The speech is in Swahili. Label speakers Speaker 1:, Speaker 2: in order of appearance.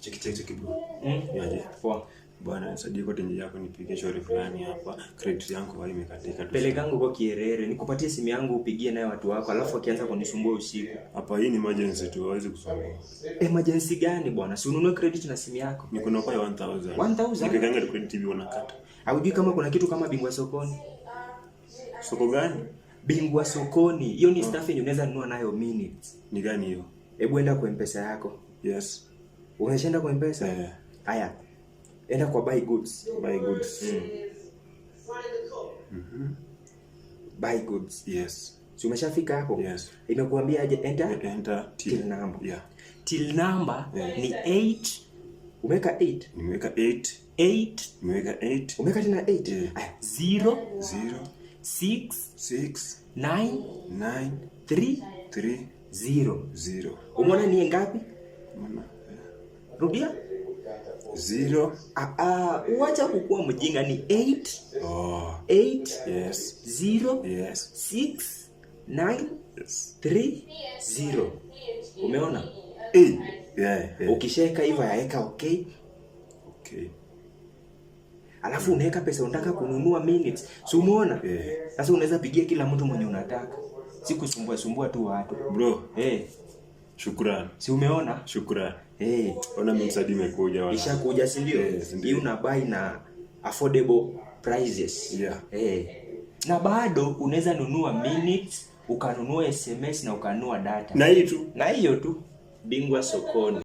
Speaker 1: Cheki, cheki, cheki, bro. Niaje?
Speaker 2: Poa.
Speaker 1: Bwana, nisaidie kwa tenje yako nipige shauri fulani hapa. Credit yangu hai imekatika tu.
Speaker 2: Pelekangu kwa Kierere, nikupatie simu yangu upigie nayo watu wako, alafu wakianza kunisumbua usiku.
Speaker 1: Hapa hii ni emergency tu, hawezi kusumbua.
Speaker 2: Emergency gani, bwana? Si ununue credit na simu yako.
Speaker 1: Niko na kwa 1000.
Speaker 2: 1000?
Speaker 1: Nikikanga credit hivi wanakata.
Speaker 2: Haujui kama kuna kitu kama Bingwa Sokoni?
Speaker 1: Soko gani?
Speaker 2: Bingwa Sokoni. Hiyo ni stuff yenye unaweza nunua nayo minutes.
Speaker 1: Ni gani hiyo?
Speaker 2: Hebu enda kwa M-Pesa yako.
Speaker 1: Yes.
Speaker 2: Umeshaenda kwa M-Pesa?
Speaker 1: Eh.
Speaker 2: Haya. Enda kwa buy goods.
Speaker 1: Buy goods.
Speaker 2: Buy goods.
Speaker 1: Yes.
Speaker 2: Si umeshafika hapo?
Speaker 1: Yes.
Speaker 2: Imekuambia aje? Enter
Speaker 1: Enter
Speaker 2: till number.
Speaker 1: Yeah.
Speaker 2: Till number ni 8. Umeweka 8.
Speaker 1: Nimeweka 8.
Speaker 2: 8.
Speaker 1: Nimeweka 8.
Speaker 2: Umeweka tena 8.
Speaker 1: Yeah.
Speaker 2: Aya, 0
Speaker 1: 0
Speaker 2: 6
Speaker 1: 6
Speaker 2: 9
Speaker 1: 9
Speaker 2: 3
Speaker 1: 3
Speaker 2: 0.
Speaker 1: 0.
Speaker 2: Umeona ni ngapi?
Speaker 1: Umeona?
Speaker 2: Rudia.
Speaker 1: 0.
Speaker 2: Ah, ah, uacha kukuwa mjinga, ni 8
Speaker 1: Oh.
Speaker 2: 8
Speaker 1: Yes.
Speaker 2: 0
Speaker 1: Yes.
Speaker 2: 6 9
Speaker 1: Yes.
Speaker 2: 3 0. Umeona?
Speaker 1: Eh. Yeah.
Speaker 2: Ukishaeka hivyo yaeka okay.
Speaker 1: Okay.
Speaker 2: Alafu unaweka pesa unataka kununua minutes. Si umeona?
Speaker 1: Yeah.
Speaker 2: Sasa unaweza pigia kila mtu mwenye unataka. Si kusumbua sumbua tu watu.
Speaker 1: Bro,
Speaker 2: Eh,
Speaker 1: shukrani.
Speaker 2: si umeona?
Speaker 1: Shukrani.
Speaker 2: Eh,
Speaker 1: Ona mimi msadi imekuja wala.
Speaker 2: Ishakuja, si ndio?
Speaker 1: Yes, ndio.
Speaker 2: Hii unabuy na affordable prices.
Speaker 1: Yeah.
Speaker 2: Eh. Na bado unaweza nunua minutes, ukanunua SMS na ukanunua data.
Speaker 1: Na hii tu.
Speaker 2: Na hiyo tu. Bingwa Sokoni.